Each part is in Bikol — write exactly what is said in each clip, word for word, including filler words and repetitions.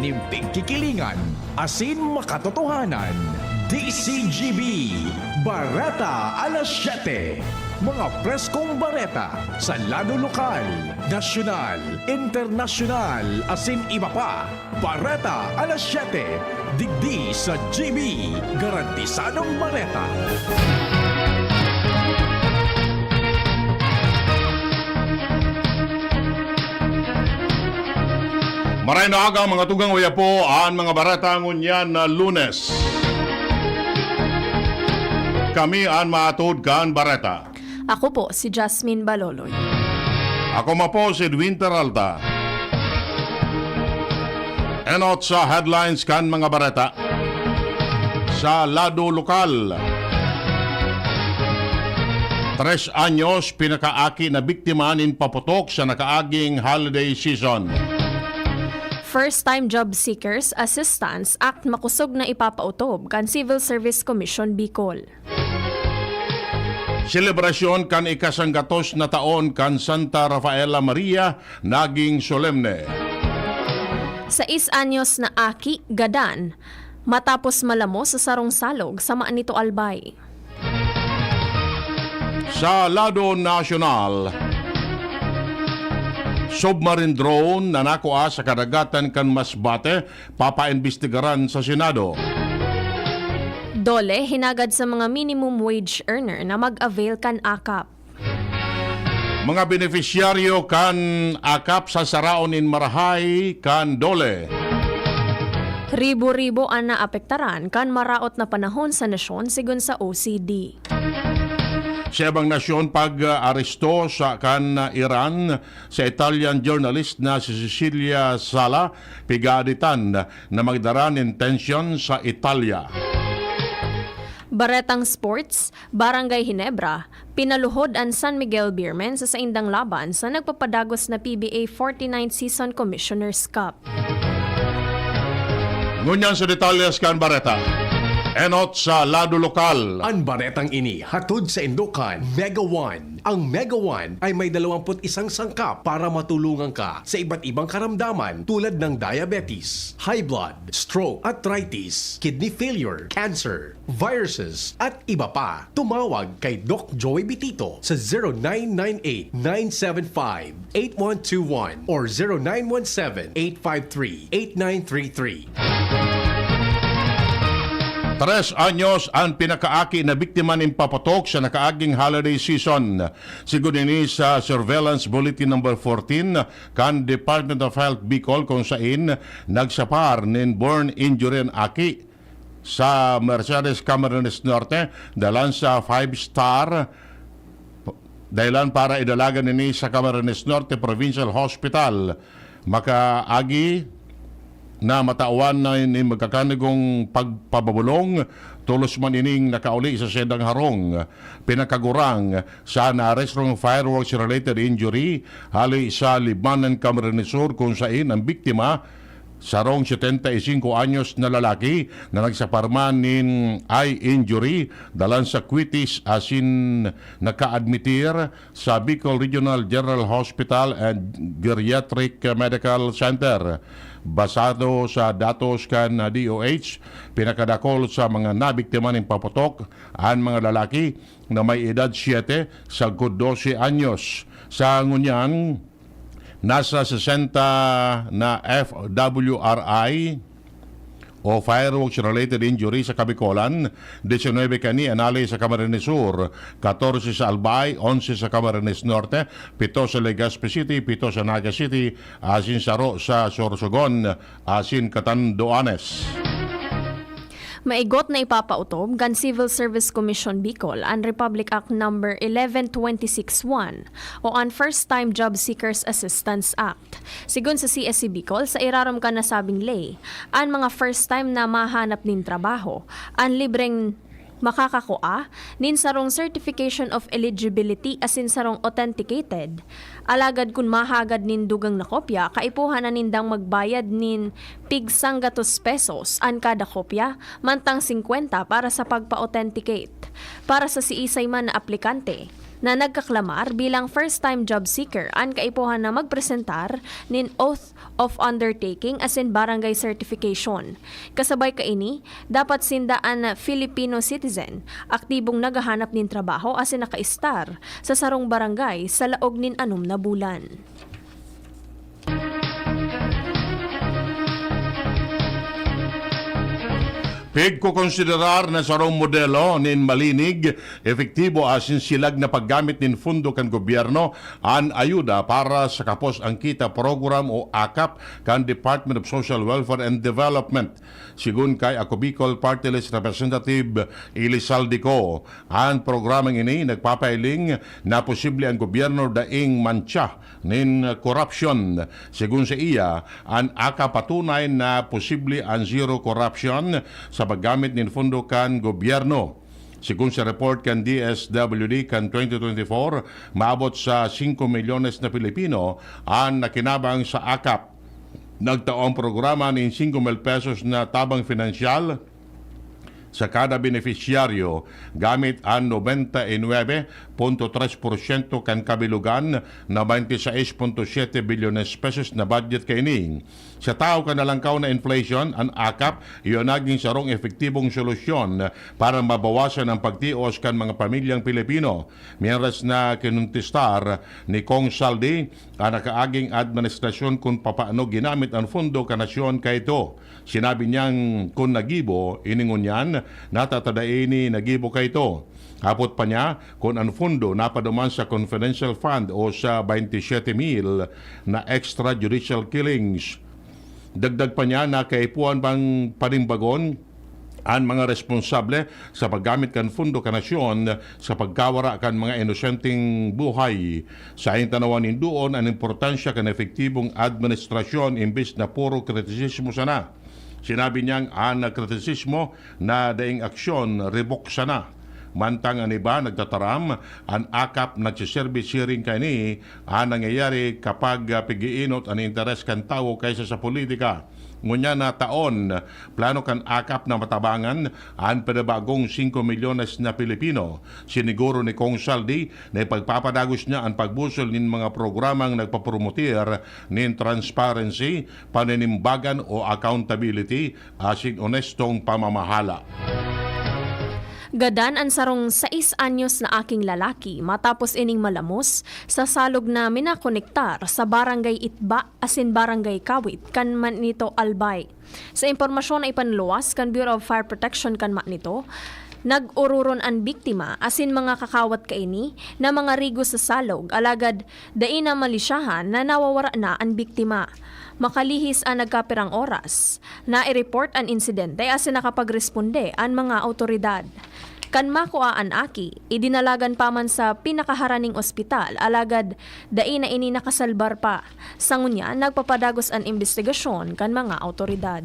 Nin pigkikilingan asin makatotohanan. D C G B, Bareta Alas Siyete. Mga preskong bareta sa lado lokal, nasyonal, internasyonal, asin iba pa. Bareta Alas Siyete, digdi sa G B, garantisadong bareta. Maray na aga, mga tugang, uya po an mga bareta ngunyan na Lunes. Kami an maatod kan bareta. Ako po si Jasmine Baloloy. Ako man po si Edwin Peralta. Enot sa headlines kan mga bareta. Sa lado lokal, tres anyos pinakaaki na biktima nin paputok sa nakaaging holiday season. First-time Job Seekers Assistance Act makosog na ipapautob kan Civil Service Commission Bicol. Selebrasyon kan ikasanggatos na taon kan Santa Rafaela Maria naging solemne. Sais anyos na aki gadan matapos malamos sa sarong salog sa Manito, Albay. Sa lado nasyonal, submarine drone na nakua sa kadagatan kan Masbate, papaimbestigaran sa Senado. DOLE hinagad sa mga minimum wage earner na mag-avail kan akap. Mga benepisyaryo kan akap sasaraon nin marahay kan DOLE. Ribo-ribo an naapektaran kan maraot na panahon sa nasyon, sigon sa O C D. Sa ibang nasyon, pag-aresto sa kan Iran sa Italian journalist na si Cecilia Sala, pigaaditan na magdara nin tensyon sa Italya. Baretang sports, Barangay Ginebra, pinaluhod an San Miguel Beermen sa saindang laban sa nagpapadagos na P B A forty-ninth Season Commissioner's Cup. Ngunyan sa detalles kan bareta. Enot sa lado lokal. An baretang ini hatod saindo kan Mega One. Ang Mega One ay may dalawampu't isang sangkap para matulungan ka sa iba't ibang karamdaman tulad ng diabetes, high blood, stroke, arthritis, kidney failure, cancer, viruses, at iba pa. Tumawag kay Doc Joey Bitito sa zero nine nine eight, nine seven five, eight one two one or zero nine one seven, eight five three, eight nine three three. Tres anyos an pinakaaki na biktima nin paputok sa nakaaging holiday season. Sigon ini sa Surveillance Bulletin Number fourteen kan Department of Health Bicol, kung sain nagsapar nin burn injury an aki sa Mercedes, Camarines Norte, dalan sa Five Star, dahilan para idalagan ini sa Camarines Norte Provincial Hospital. Makaagi na matawan na nin magkakanigong pagpababolong, tolos man ining nakauli sa saindang harong. Pinakagurang sa naarestrong fireworks-related injury hali sa Libmanan, Camarines Sur, kung sain ang biktima, sarong setenta y cinco anyos na lalaki na nagsapar man nin eye injury, dalan sa kwitis asin nakaadmitir sa Bicol Regional General Hospital and Geriatric Medical Center. Basado sa datos kan D O H, pinakadakul sa mga nabiktima nin paputok an mga lalaki na may edad siyete sagkod dose anyos. Sa ngunyan, nasa sesenta na F W R I o fireworks-related injury sa Kabikolan, diecinuebe kani an nali sa Camarines Sur, katorse sa Albay, onse sa Camarines Norte, pito sa Legazpi City, pito sa Naga City, asin saro sa Sorsogon asin Catanduanes. Maigot na ipapautob kan Civil Service Commission Bicol an Republic Act Number eleven twenty-six one o an First Time Job Seekers Assistance Act. Sigon sa C S C Bicol, sa irarom kan nasabing ley, an mga first time na mahanap nin trabaho, an libreng makakakua nin sarong certification of eligibility asin sarong authenticated. Alagad kun mahagad nin dugang na kopya, kaipuhan na nindang magbayad nin tig sanggatos pesos an kada kopya, mantang singkwenta para sa pagpa-authenticate. Para sa siisay man na aplikante, na nagkaklamar bilang first-time job seeker an kaipuhan na magpresentar nin oath of undertaking asin barangay certification. Kasabay kaini, dapat sinda an Filipino citizen, aktibong naghahanap nin trabaho asin nakaistar sa sarong barangay sa laog nin anom na bulan. Pigkokonsiderar na sarong modelo nin malinig, epektibo asin silag na paggamit nin pondo kan gobyerno an ayuda para sa kapos ang kita program o akap kan Department of Social Welfare and Development. Sigun kay Ako Bicol Party List Representative Eli Saldico, an programang ini nagpapailing na posible ang gobyerno daing mantsa nin korupsyon. Sigun sa iya, an aka patunay na posible an zero corruption sa paggamit nin pondo kan gobyerno. Sigun sa report kan D S W D kan twenty twenty-four, maabot sa singko milyones na Pilipino an nakinabang sa akap. Nagtao ang programa nin singko mil pesos na tabang pinansyal sa kada benepisyaryo gamit an nobenta y nuebe punto tres porsyento kan kabilugan na baynte sais punto siyete bilyones pesos na budget kaini. Sa tahaw kan nalangkaw na inflation, an akap iyo nagin sarong epektibong solusyon para mabawasan ang pagtios kan mga pamilyang Pilipino. Mientras na kinontistar ni Kong Saldi an nakaaging administrasyon kun papaano ginamit an pondo kan nasyon kaito. Sinabi niyang kun nagibo ini ngunyan, natatadae ini nagibo kaito. Hapot pa niya kun an pondo napaduman sa confidential fund o sa baynte siyete mil na extrajudicial killings. Dagdag pa niya na kaipuhan pang panimbagon an mga responsable sa paggamit kan pondo kan nasyon sa pagkawara kan mga inosenteng buhay. Sa tanawan nindoon an importansya kan epektibong administrasyon imbis na puro kritisismo sana. Sinabi niyang an kritisismo na daing aksyon, ribok sana. Mantang an iba nagtataram, an akap nagsiserbi siring kaini an nangyayari kapag, ah, pig-iinot an interes kan tawo kaysa sa politika. Ngunyan na taon, plano kan akap na matabangan an pinabagong singko milyones na Pilipino. Siniguro ni Kong Saldi na ipagpapadagos niya an pagbusol nin mga programang nagpapromotir nin transparency, paninimbagan o accountability asin onestong pamamahala. Gadan an sarong sais anyos na aking lalaki matapos ining malamos sa salog na minakonektar sa Barangay Itba asin Barangay Kawit kan Manito, Albay. Sa impormasyon na ipanluwas kan Bureau of Fire Protection kan Manito, nag-ororon an biktima asin mga kakawat kaini na mga rigo sa salog, alagad dai na malisyahan na nawawara na an biktima. Makalihis an nagkapirang oras, nai-report an insidente asin nakapagresponde an mga awtoridad. Kan makua an aki, idinalagan pa man sa pinakaharaning ospital, alagad dai na ini nakasalbar pa. Sa ngunyan, nagpapadagos an imbestigasyon kan mga awtoridad.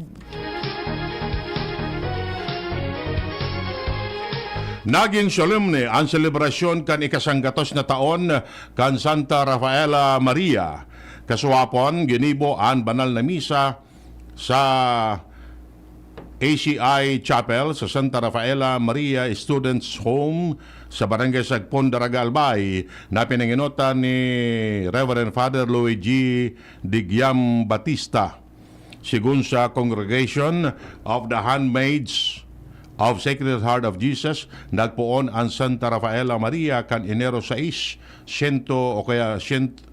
Nagin solemne an selebrasyon kan ikasanggatos na taon kan Santa Rafaela Maria. Kasuwapon, ginibo an banal na misa sa A C I Chapel sa Santa Rafaela Maria Students Home sa Barangay Sagpon, Daraga, Albay, na pinangenotan ni Reverend Father Luigi Digyam Batista. Sigun sa Congregation of the Handmaids of Sacred Heart of Jesus, nagpoon an Santa Rafaela Maria kan Enero sais, siyento o kaya siyent-,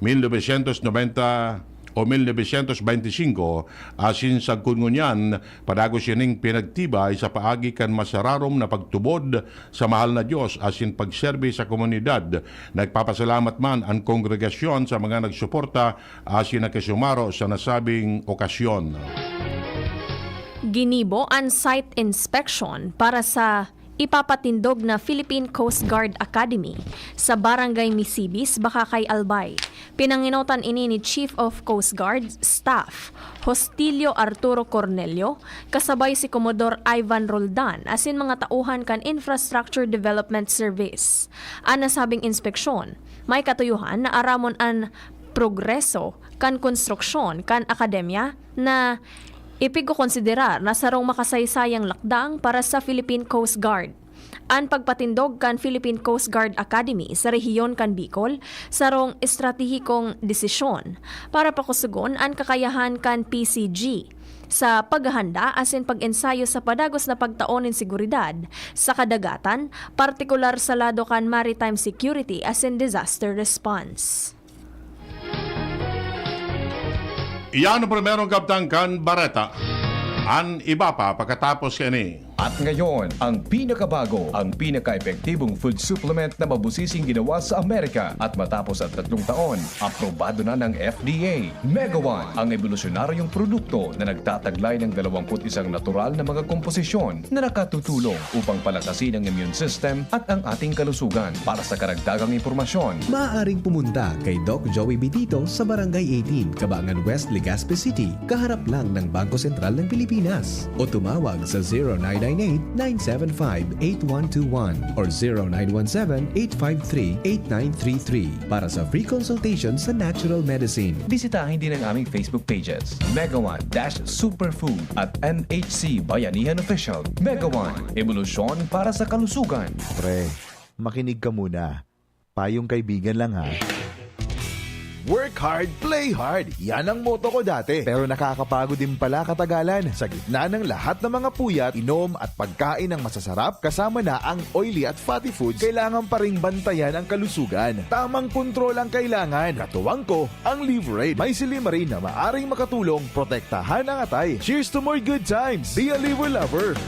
mil novecientos nobenta o mil novecientos beinti singko, asin sagkod ngunyan, padagos ining pinagtibay sa paagi kan masararom na pagtubod sa mahal na Dios asin pagserbi sa komunidad. Nagpapasalamat man an kongregasyon sa mga nagsuporta asin nakisumaro sa nasabing okasyon. Ginibo an site inspection para sa ipapatindog na Philippine Coast Guard Academy sa Barangay Misibis, Bacacay, Albay. Pinangenotan ini ni Chief of Coast Guard Staff Hostilio Arturo Cornelio, kasabay si Commodore Ivan Roldan asin mga tauhan kan Infrastructure Development Service. An nasabing inspeksyon, may katuyohan na aramon an progreso kan konstruksyon kan akademya na ipigkokonsiderar na sarong makasaysayang lakdang para sa Philippine Coast Guard. An pagpatindog kan Philippine Coast Guard Academy sa rehiyon kan Bicol sarong estratehikong desisyon para pakusugon an kakayahan kan P C G sa paghahanda asin pag-ensayo sa padagos na pagtao nin seguridad sa kadagatan, partikular sa lado kan maritime security asin disaster response. Iyan ang primerong kabtang kan Bareta. An iba pa pakatapos kaini. At ngayon, ang pinakabago, ang pinaka-epektibong food supplement na mabusising ginawa sa Amerika at matapos ang tatlong taon, aprobado na ng F D A. Megawan, ang ebolusyonaryong produkto na nagtataglay ng dalawampu't isang natural na mga komposisyon na nakatutulong upang palakasin ang immune system at ang ating kalusugan. Para sa karagdagang impormasyon, maaaring pumunta kay Doc Joey Bitito sa Barangay eighteen, Cabangan West, Legazpi City, kaharap lang ng Bangko Sentral ng Pilipinas. O tumawag sa zero nine nine eight, nine seven five, eight one two one or zero nine one seven, eight five three, eight nine three three para sa free consultation sa natural medicine. Bisitahin din ang aming Facebook pages, Megawan dash Superfood at M H C Bayanihan Official. Megawan, ebolusyon para sa kalusugan. Pre, makinig ka muna. Payong kaibigan lang, ha. Work hard, play hard. Yan ang motto ko dati. Pero nakakapagod din pala katagalan. Sa gitna ng lahat ng mga puyat, inom at pagkain ng masasarap, kasama na ang oily at fatty foods, kailangan pa ring bantayan ang kalusugan. Tamang kontrol ang kailangan. Katuwang ko, ang Liverade. May silymarin na maaring makatulong protektahan ang atay. Cheers to more good times! Be a Liver Lover!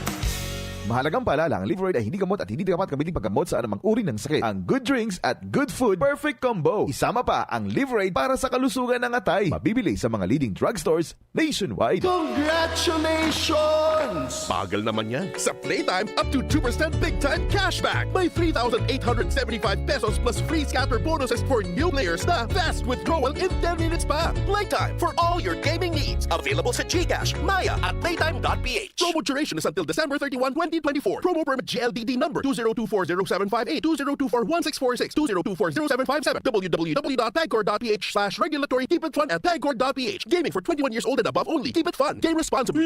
Mahalagang paalala, ang Liverade ay hindi gamot at hindi dapat gamitin paggamot sa anumang uri ng sakit. Ang good drinks at good food, perfect combo. Isama pa ang Liverade para sa kalusugan ng atay. Mabibili sa mga leading drugstores nationwide. Congratulations! Bagal naman yan. Sa Playtime, up to two percent big time cashback. May three thousand eight hundred seventy-five pesos plus free scatter bonuses for new players na fast withdrawal in ten minutes pa. Playtime for all your gaming needs. Available sa GCash, Maya, at playtime dot P H. Promo duration is until December thirty-one, twenty twenty-four. Promo permit G L D D number two zero two four zero seven five eight, two zero two four one six four six, two zero two four zero seven five seven, W W W dot pagcor dot P H slash regulatory. Keep it fun at pagcor dot P H. Gaming for twenty-one years old and above only. Keep it fun. Game responsibly.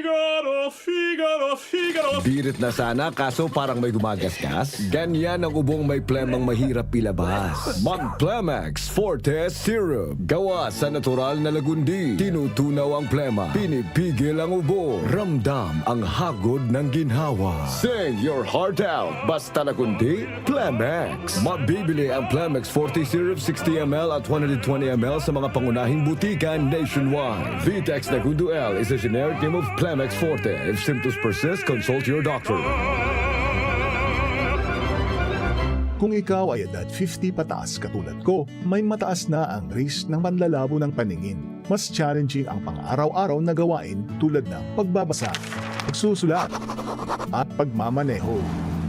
Figaro, Figaro, Figaro. Birit na sana, kaso parang may gumagasgas. Ganyan ang ubong may plemang mahirap ilabas. Mag Plemex Forte Syrup. Gawa sa natural na lagundi. Tinutunaw ang plema. Pinipigil ang ubo. Ramdam ang hagod ng ginhawa. Sing your heart out. Basta lagundi, Plemex. Mabibili ang Plemex Forte Syrup sixty M L at one hundred twenty M L sa mga pangunahing butika nationwide. Vitex Nagudo L is a generic name of Plemex Forte. If symptoms persist, consult your doctor. Kung ikaw ay edad fifty pataas katulad ko, may mataas na ang risk ng panlalabo ng paningin. Mas challenging ang pang-araw-araw na gawain tulad ng pagbabasa, pagsusulat, at pagmamaneho.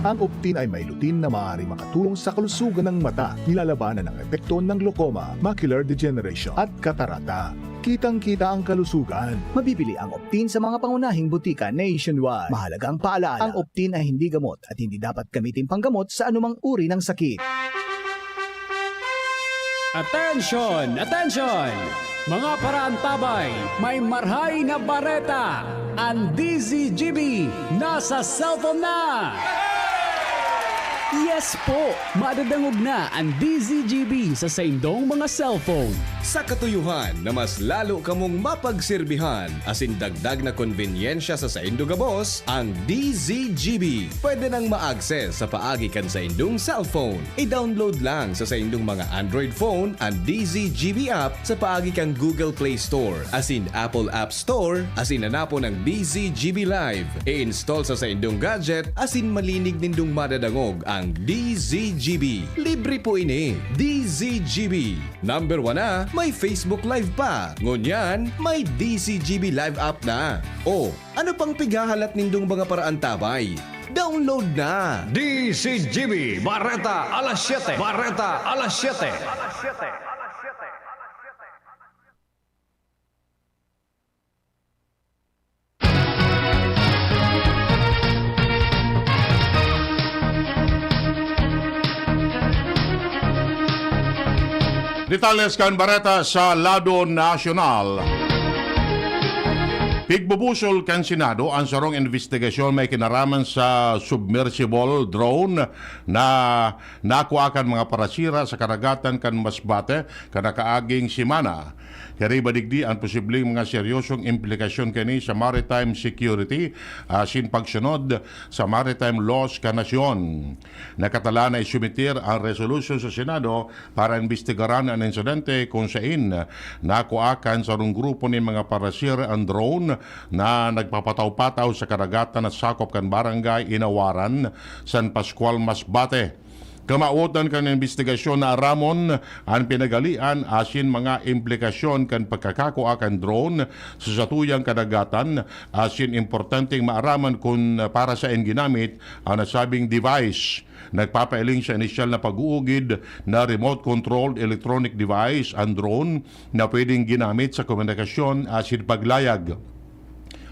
Ang Optin ay may lutein na maaaring makatulong sa kalusugan ng mata, nilalabanan ang epekto ng glaucoma, macular degeneration, at katarata. Kitang-kita ang kalusugan. Mabibili ang Optin sa mga pangunahing butika nationwide. Mahalagang paalala, ang Optin ay hindi gamot at hindi dapat gamitin panggamot sa anumang uri ng sakit. Attention! Attention! Mga paraantabay, may marhay na bareta! Ang D Z G B nasa cellphone na! Yes po! Madadangog na ang D Z G B sa saindong mga cellphone. Sa katuyuhan na mas lalo kamong mapagserbihan asin dagdag na konbenyensya sa saindo gabos, ang D Z G B pwede nang ma-access sa paagi kan saindong cellphone. I-download lang sa saindong mga Android phone an D Z G B app sa paagi kan Google Play Store asin Apple App Store asin hanapon ang D Z G B Live. I-install sa saindong gadget asin malinig nindong madadangog ang D Z G B. Libre po ini. D Z G B. Number one na, may Facebook Live pa. Ngunyan, may D Z G B Live app na. O, ano pang pighahalat nindong mga paraantabay? Download na! D Z G B, Bareta alas siyete. Bareta alas siyete. Detalles kan bareta sa lado nasyonal. Pigbubusol kan Senado an sarong imbestigasyon may kinaraman sa submersible drone na nakua kan mga parasira sa karagatan kan Masbate kan nakaaging semana. Kariba digdi an posibleng mga seryosong implikasyon kani sa maritime security asin pagsunod sa maritime laws kan nasyon. Nakatala na isumiter an resolusyon sa Senado para imbestigaran an insidente kun sain nakua kan sarong grupo nin mga parasira an drone na nagpapataw-pataw sa karagatan na sakop kan Barangay Inawaran, San Pascual, Masbate. Kamawotan kan imbestigasyon na aramon an pinagalian asin mga implikasyon kan pagkakakua kan drone sa satuyang kadagatan, asin importanteng maaraman kun para saen ginamit an nasabing device. Nagpapailing sa inisyal na pag-uugid na remote-controlled electronic device an drone na pwedeng ginamit sa komunikasyon asin paglayag.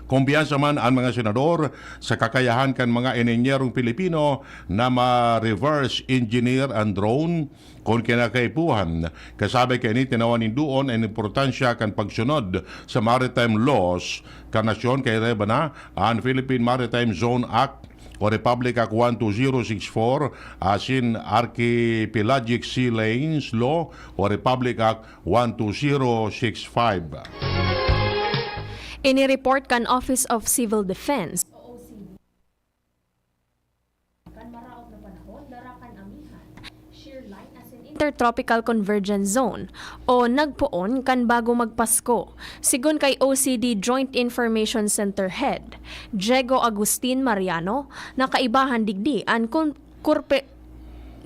Kumpiyansa man an mga senador sa kakayahan kan mga inhenyerong Pilipino na ma-reverse engineer an drone kun kinakaipuhan. Kasabi kaini, tinawan nin duon an importansya kan pagsunod sa maritime laws kan nasyon, kaiba na an Philippine Maritime Zone Act o Republic Act one two zero six four, asin Archipelagic Sea Lanes Law o Republic Act one two zero six five. Ini-report kan Office of Civil Defense. Kan maraot na panahon, dara kan amihan, shear line asin Intertropical Convergence Zone o nagpoon kan bago magpasko. Sigon kay O C D Joint Information Center Head Diego Agustin Mariano, na kaibahan digdi an kun- kurpe-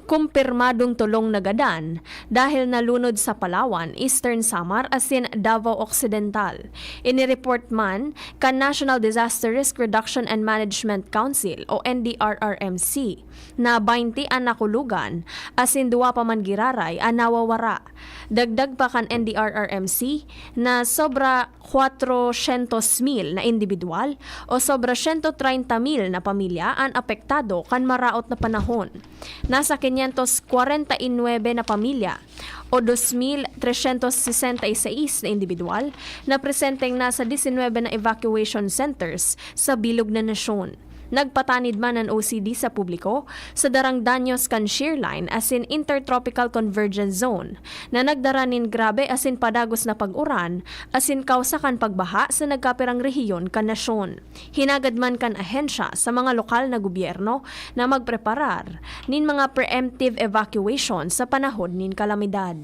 kumpirmadong tolong nagadan dahil nalunod sa Palawan, Eastern Samar asin Davao Occidental. Ini-report man kan National Disaster Risk Reduction and Management Council o N D R R M C na baynte an nakulogan asin duwa pa man giraray an nawawara. Dagdag pa kan N D R R M C na sobra kwatrosyentos mil na indibidwal o sobra siyento treinta mil na pamilya an apektado kan maraot na panahon. Nasa quinientos kwarenta y nuebe na pamilya o dos mil tresyentos sesenta y seis na indibidwal na presenteng nasa diesinuebe na evacuation centers sa bilog na nasyon. Nagpatanid man an O C D sa publiko sa darang danyos kan shear line asin Intertropical Convergence Zone na nagdara nin grabe asin padagos na pag-uran asin kawsa kan pagbaha sa nagkapirang rehiyon kan nasyon. Hinagad man kan ahensya sa mga lokal na gobyerno na magpreparar nin mga preemptive evacuation sa panahon nin kalamidad.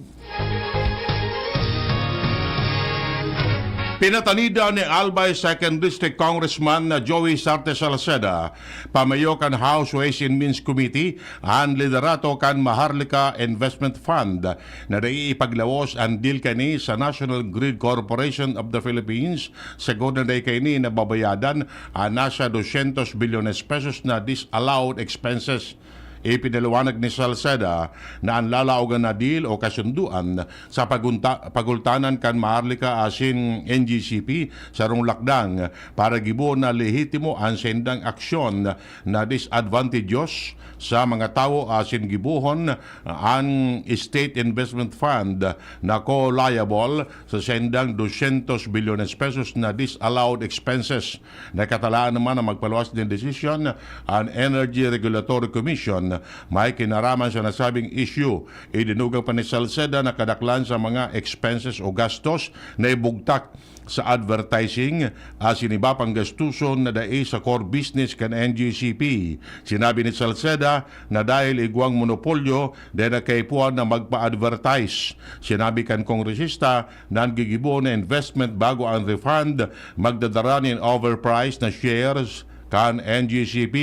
Pinatanidan ni Albay Second District Congressman na Joey Sarte Salceda, pamayo kan House Ways and Means Committee, an liderato kan Maharlika Investment Fund na dai ipaglawos an deal kani sa National Grid Corporation of the Philippines, sagkod na dai kaini nababayadan an nasa dosyentos bilyones pesos na disallowed expenses. Ipinaliwanag ni Salceda na an lalaogan na deal o kasunduan sa pagunta- pagultanan kan Maharlika asin N G C P sarong lakdang para gibohon na lehitimo an saindang aksyon na disadvantageous sa mga tawo asin gibohon an State Investment Fund na co-liable sa saindang dosyentos bilyones pesos na disallowed expenses. Nakatalaan naman na magpaluwas nin desisyon an Energy Regulatory Commission may kinaraman sa nasabing issue. Idinugang pa ni Salceda na kadaklan sa mga expenses o gastos na ibugtak sa advertising asin iba pang gastuson na dai sa core business kan N G C P. Sinabi ni Salceda na dahil igwang monopolyo, dai na kaipuhan na magpa-advertise. Sinabi kan kongresista na an gigibo na investment bago an refund magdadara nin overpriced na shares kan N G C P.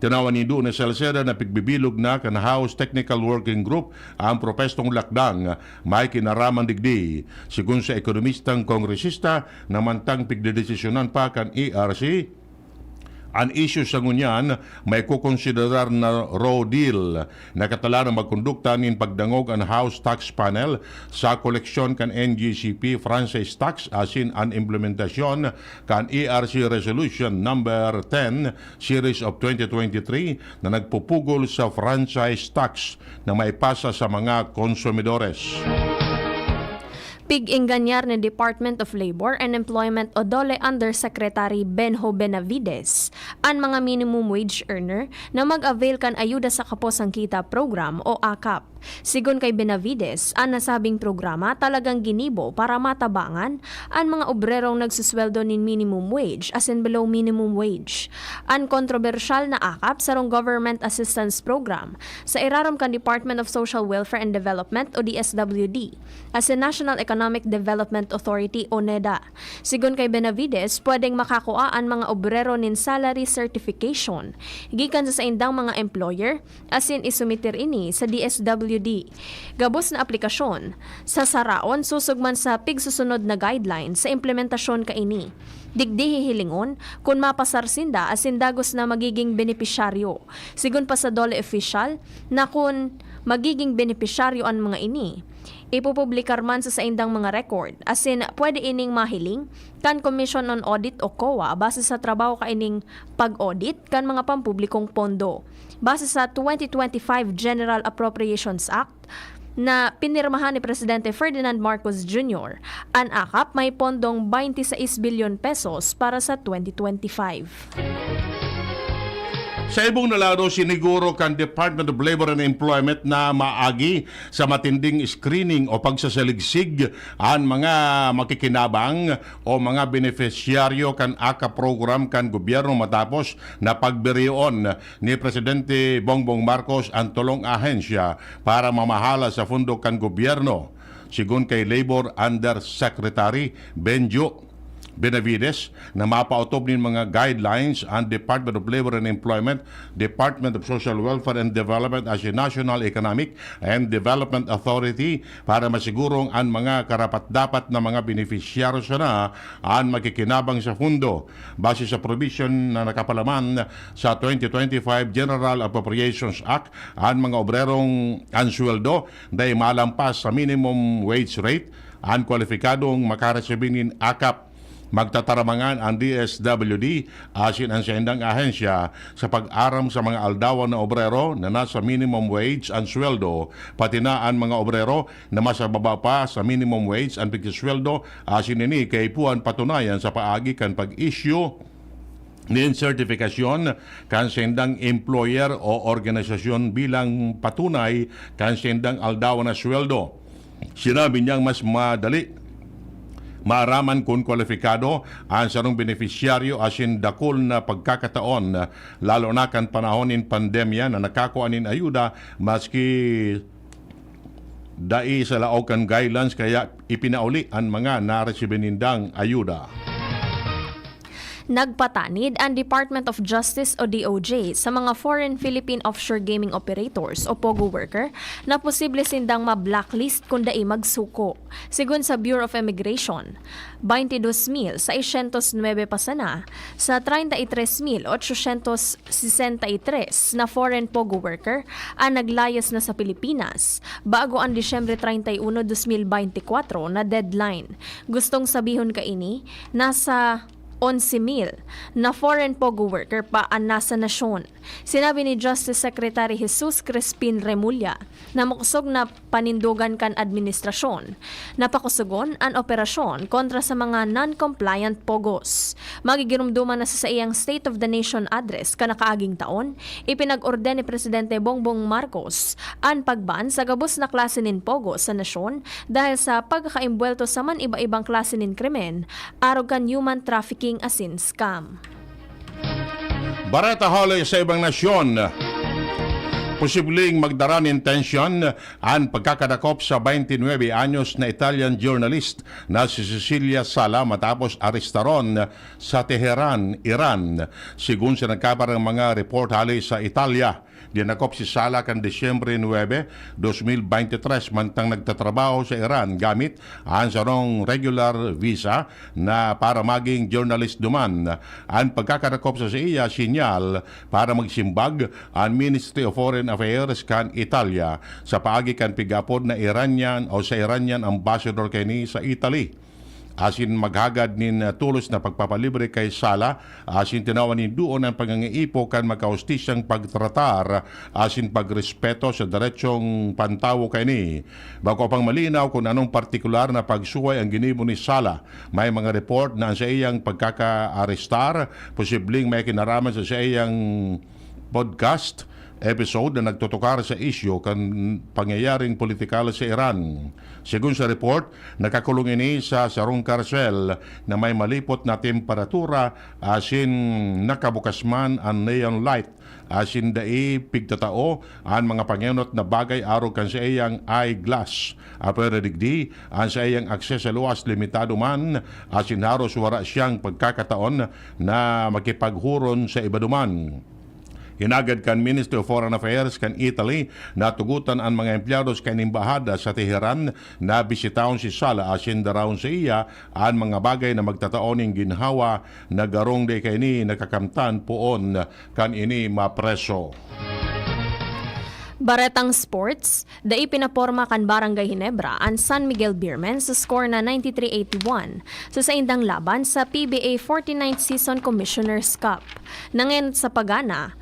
Tinawan nindo ni Salceda na pigbibilog na kan House Technical Working Group ang propestong lakdang may kinaraman digdi. Sigon sa ekonomistang kongresista na mantang pigdedesisyonan pa kan E R C, an isyu sa ngunyan may kokonsiderar na raw deal. Nakatala na magkondukta nin pagdangog an House Tax Panel sa koleksyon kan N G C P franchise tax asin an implementasyon kan E R C Resolution Number ten Series of twenty twenty-three na nagpupugol sa franchise tax na maipasa sa mga konsumidores. Pig-engganyar ni Department of Labor and Employment o DOLE Undersecretary Benjo Benavides an mga minimum wage earner na mag-avail kan ayuda sa Kaposang Kita Program o akap. Sigon kay Benavides, an nasabing programa talagang ginibo para matabangan an mga obrerong nagsusweldo nin minimum wage asin below minimum wage. An kontrobersyal na akap sarong government assistance program sa irarom kan Department of Social Welfare and Development o D S W D asin National Economic Development Authority o NEDA. Sigon kay Benavides, pwedeng makakua an mga obrero nin salary certification gikan sa saindang mga employer asin isumitir ini sa D S W D. Gabos na aplikasyon sa saraon susog man sa pigsusunod na guidelines sa implementasyon kaini. Digdi hihilingon kun mapasar sinda asin dagos na magiging benepisyaryo. Sigon pa sa DOLE official na kun magiging benepisyaryo an mga ini, ipupublikar man sa saindang mga record, asin pwede ining mahiling kan Commission on Audit o COA base sa trabaho kaining pag-audit kan mga pampublikong pondo. Base sa twenty twenty-five General Appropriations Act na pinirmahan ni Presidente Ferdinand Marcos Junior, an akap may pondong twenty-six bilyon pesos para sa twenty twenty-five. Sa ibong na lado, siniguro kan Department of Labor and Employment na maagi sa matinding screening o pagsasaligsig an mga makikinabang o mga benepisyaryo kan akap program kan gobyerno matapos na pagbereon ni Presidente Bongbong Marcos an tolong ahensya para mamahala sa pondo kan gobyerno. Sigon kay Labor Undersecretary Benjo Benavides, na mapaotob nin mga guidelines an Department of Labor and Employment, Department of Social Welfare and Development asin National Economic and Development Authority para masigurong an mga karapat-dapat na mga benepisyaryo sana an makikinabang sa pondo. Base sa provision na nakapalaman sa twenty twenty-five General Appropriations Act, an mga obrerong an sweldo dai malampas sa minimum wage rate, an kwalipikadong makaresibi nin akap. Magtataramangan an D S W D asin an saindang ahensya sa pag-aram sa mga aldawan na obrero na nasa minimum wage an sweldo, pati na an mga obrero na mas mababa pa sa minimum wage an pigsweldo, asin ini kaipuhan patunayan sa paagi kan pag-issue nin sertifikasyon kan saindang employer o organisasyon bilang patunay kan saindang aldawan na sweldo. Sinabi niyang mas madali maaraman kun kwalipikado an sarong benepisyaryo asin dakul na pagkakataon, lalo na kan panahon nin pandemya, na nakakua nin ayuda maski dai sa laog kan guidelines, kaya ipinauli an mga naresibi nindang ayuda. Nagpatanid an Department of Justice o D O J sa mga foreign Philippine offshore gaming operators o POGO worker na posible sindang ma-blacklist kun dai magsuko. Sigon sa Bureau of Immigration, twenty-dos mil seiscientos nuebe pa sana sa treinta y tres mil ochocientos sesenta y tres na foreign POGO worker an naglayas na sa Pilipinas bago an Disyembre treinta y uno, dos mil beintikwatro na deadline. Gustong sabihon kaini, nasa onse mil na foreign POGO worker pa an nasa nasyon. Sinabi ni Justice Secretary Jesus Crispin Remulla na makosog na panindogan kan administrasyon na pakosogon an operasyon kontra sa mga non-compliant POGOs. Magigiromdoman na sa saiyang State of the Nation Address kan nakaaging taon, ipinag-orden ni Presidente Bongbong Marcos an pagban sa gabos na klase nin POGO sa nasyon dahil sa pagkakaimbwelto sa man-iba-ibang klase nin krimen, arog kan human trafficking asin scam. Bareta huli sa ibang nasyon. Posibleng magdara nin tensyon an pagkakadakop sa twenty-nine anyos na Italian journalist na si Cecilia Sala matapos arestaron sa Teheran, Iran. Sigun sa nagkabarang mga report hali sa Italia, dinakop si Sala kan Disyembre nuebe, dos mil beintitres, mantang nagtatrabaho sa Iran gamit an sarong regular visa na para maging journalist duman. An pagkakadakop sa saiya, sinyal para magsimbag an Ministry of Foreign Affairs kan Italia sa paagi kan pig-aapod na Iranian o sa Iranian ambassador kaini sa Italy. asin maghagad nin, ah, tolos na pagpapalibre kay Sala, asin tinawan nin duon an pangangaipo kan makahustisyang pagtratar asin pagrespeto sa deretsong pantawo kaini. Bako pang malinaw kun anong partikular na pagsuway ang ginibo ni Sala. May mga report na ang saiyang pagkakaarestar posibleng may kinaraman sa saiyang podcast episode na nagtutukar sa isyu kan pangyayaring politikal sa Iran. Segun sa report, nakakulong ini sa sarong karsel na may malipot na temperatura asin nakabukas man an neon light asin dai pigtatao an mga pangenot na bagay arog kan saiyang eyeglass. Apwera digdi, an saiyang akses sa luwas limitado man asin haros wara siyang pagkakataon na makipaghuron sa iba duman. Hinagad kan Ministry of Foreign Affairs kan Italy na tugotan an mga empleyados kan embahada sa Teheran na bisitahon si Sala asin darawon sa iya an mga bagay na magtatao nin ginhawa na garong dai kaini nakakamtan poon kan ini mapreso. Baretang sports, dai pinaporma kan Barangay Ginebra an San Miguel Beermen sa score na ninety-three eighty-one sa saindang laban sa P B A forty-ninth Season Commissioner's Cup. Nangenot sa pagana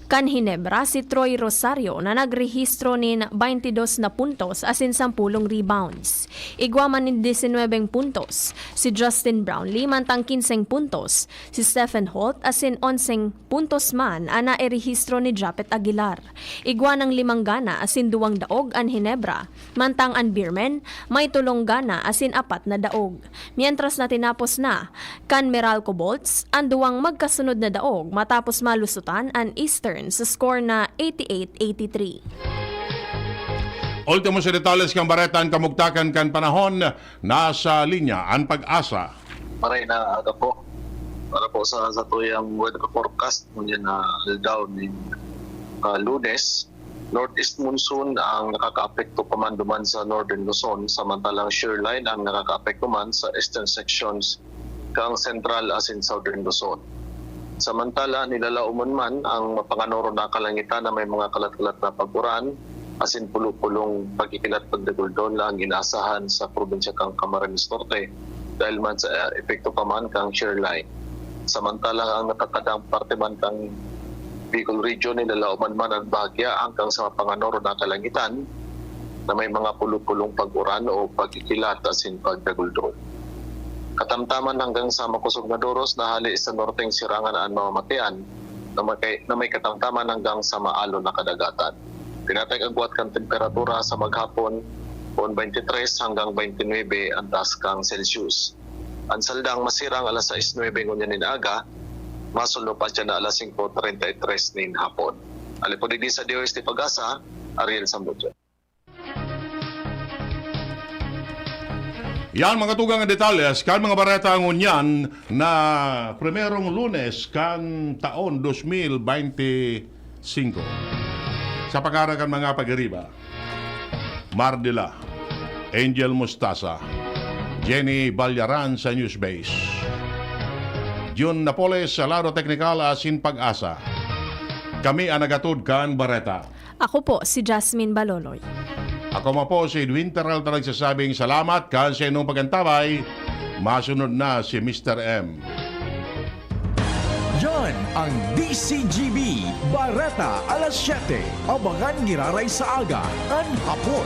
kan Ginebra si Troy Rosario na nagrehistro nin twenty-dos na puntos asin sampulong rebounds. Igwa man nin disinwebeng puntos si Justin Brownlee mantang kinseng puntos si Stephen Holt asin onseng puntos man an nairehistro ni Japet Aguilar. Igwa nang limang gana asin duwang daog an Ginebra, mantang an Beermen may tolong gana asin apat na daog. Mientras na tinapos na kan Meralco Bolts an duwang magkasunod na daog matapos malusutan an Eastern sa score na eighty-eight eighty-three. Ultimo sa detalles kan bareta, an kamugtakan kan panahon, nasa linya an PAGASA. Maray na aga po. Para po sa satuyang weather forecast, ngunyan na aldaw ni ah, Lunes, northeast monsoon ang nakakaapekto pa man duman sa Northern Luzon, samantalang shear line ang nakakaapekto man sa eastern sections kang Central asin Southern Luzon. Samantala, nilalaomon man ang mapanganoron na kalangitan na may mga kalat-kalat na pag-uran asin pulo-pulong pagkikilat pagdaguldon na ang inaasahan sa probinsya kang Camarines Norte dahil man sa ah, epekto pa man kang shear line. Samantala, ang natatadang parte man kang Bicol Region, nilalaoman man ang bahagya hanggang sa mapanganoron na kalangitan na may mga pulo-pulong pag-uran o pagkikilat asin pagdaguldon. Katamtaman hanggang sa makosog na doros na hali sa norteng sirangan an mamamatean na may, na may katamtaman hanggang sa maalon na kadagatan. Pinatay agwat kan temperatura sa maghapon, kun twenty-three hanggang twenty-nine ang taas kang Celsius. An saldang masirang alas sais nuebe ngunyan nin aga, masulno pa siya na alas singko treinta y tres nin hapon. Ali po digdi sa D O S T PAGASA, Ariel Sambudio. Yan mga tugang ang detalles kan mga bareta ngunyan na primerong Lunes kan taon dos mil beinti singko. Sa pagkara kan mga pag-iriba, Mardila, Angel Mustasa, Jenny Balyaran sa Newsbase, Jun Napoles sa lado teknikal asin PAGASA. Kami an nagatod kan bareta. Ako po si Jasmine Baloloy. Ako man po si Edwin Peralta nagsasabing salamat kan sa inyong pag-antabay. Masunod na si Mister M. Yan ang D C G B, Bareta alas siyete. Abangan giraray sa aga, an hapon,